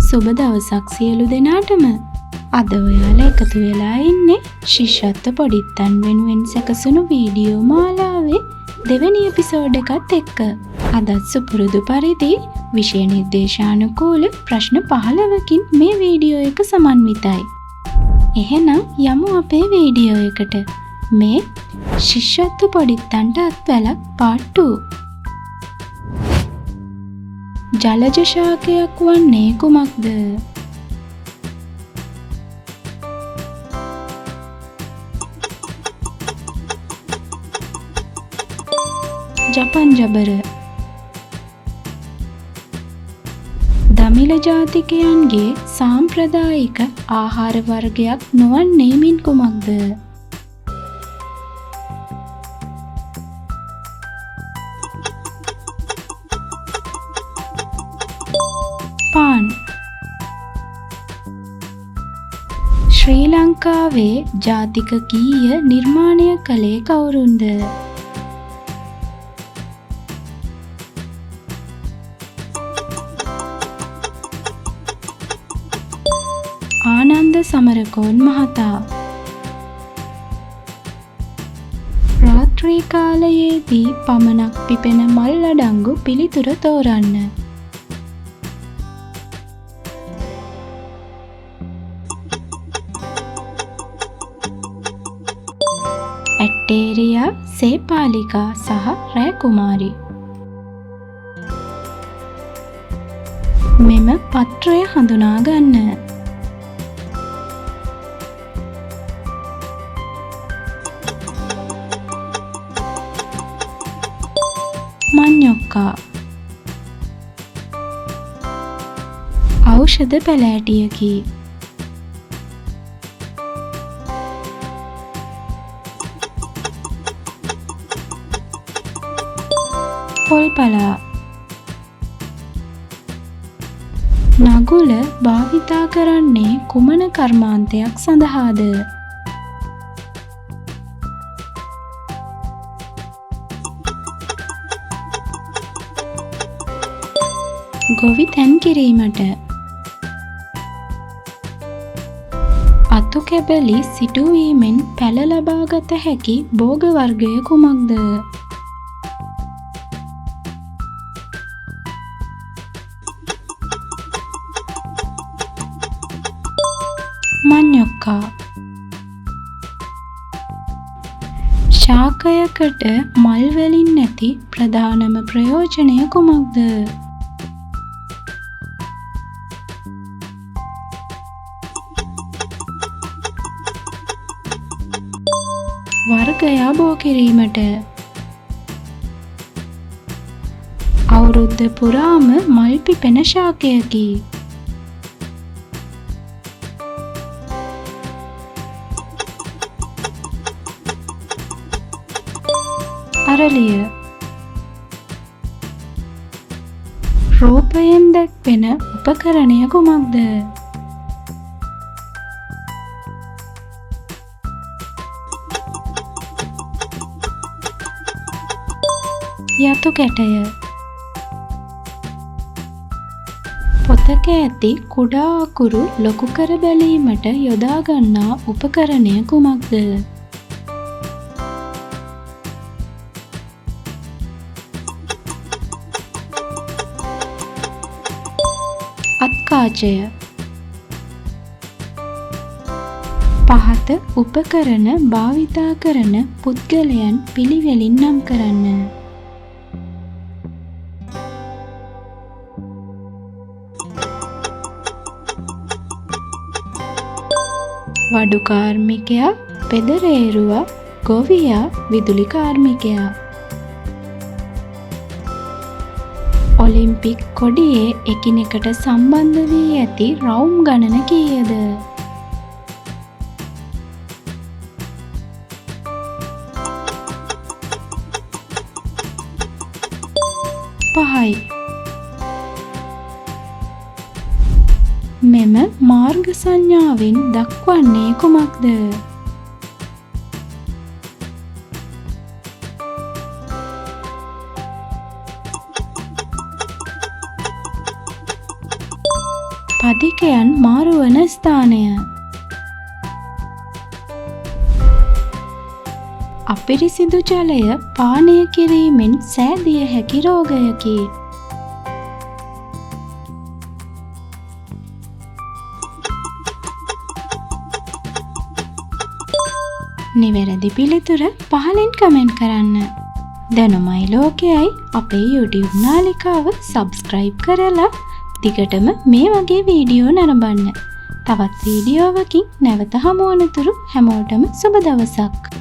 සුබ දවසක් සියලු දෙනාටම. අද ඔයාලා එකතු වෙලා ඉන්නේ ශිෂ්‍යත්ව පොඩිත්තන් වෙනුවෙන් සැකසුණු වීඩියෝ මාලාවේ දෙවැනි එපිසෝඩ් එකත් එක්ක. අදත් සුපුරුදු පරිදි විෂය නිර්දේශානුකූල ප්‍රශ්න 15කින් මේ වීඩියෝ එක සමන්විතයි. එහෙනම් යමු අපේ වීඩියෝ එකට. මේ ශිෂ්‍යත්ව පොඩිත්තන්ට අත්වැලක් පාර්ට් 2. ජලජ ශාකයක් වන්නේ කුමක්ද? ජපන් ජබර. දමිළ ජාතිකයන්ගේ සාම්ප්‍රදායික ආහාර වර්ගයක් නොවන්නේ මින් කුමක්ද? පාන්. ශ්‍රී ලංකාවේ ජාතික ගීය නිර්මාණය කළේ කවුරුන්ද? ආනන්ද සමරකෝන් මහතා. රාත්‍රී කාලයේදී පමණක් පිපෙන මල් අඩංගු පිළිතුර තෝරන්න. ඇට්ටේරියා, සේපාලිකා සහ රෑ කුමාරි. මෙම පත්‍රය හඳුනා ගන්න. මඤ්ඤොක්කා. ඖෂධ පැලෑටියකි. පොල්පලා. නගුල භාවිතා කරන්නේ කුමන කර්මාන්තයක් සඳහාද? ගොවි තැන් කිරීමට. අතු කැබලි සිටුවීමෙන් පැල ලබාගත හැකි භෝග වර්ගය කුමක්ද? මඤ්ඤොක්කා. ශාකයකට මල් වලින් ඇති ප්‍රධානම ප්‍රයෝජනය කුමක්ද? වර්ගයා බෝ කිරීමට. අවුරුද්ද පුරාම මල් පිපෙන ශාකයකි. අරලිය. රූපයෙන් දැක්වෙන උපකරණය කුමක්ද? යතු කැටය. පොතක ඇති කුඩා අකුරු ලොකු කර බැලීමට යොදා ගන්නා උපකරණය කුමක්ද? අත්කාචය. පහත උපකරණ භාවිතා කරන පුද්ගලයන් පිළිවෙලින් නම් කරන්න. වඩු කාර්මිකයා, පෙදරේරුවා, ගොවියා, විදුලි කාර්මිකයා. ඔලිම්පික් කොඩියේ එකිනෙකට සම්බන්ධ වී ඇති රවුම් ගණන කීයද? 5යි. මෙම මාර්ග සංඥාවෙන් දක්වන්නේ කුමක්ද? පදිකයන් මාරුවන ස්ථානය. අපිරිසිදු ජලය පානය කිරීමෙන් සෑදිය හැකි රෝගයකි. නිවැරදි පිළිතුර පහලින් කමෙන්ට් කරන්න. දැනුමයි ලෝකයයි අපේ YouTube නාලිකාව සබ්ස්ක්‍රයිබ් කරලා දිගටම මේ වගේ වීඩියෝ නරඹන්න. තවත් වීඩියෝවකින් නැවත හමු වනතුරු හැමෝටම සුබ දවසක්.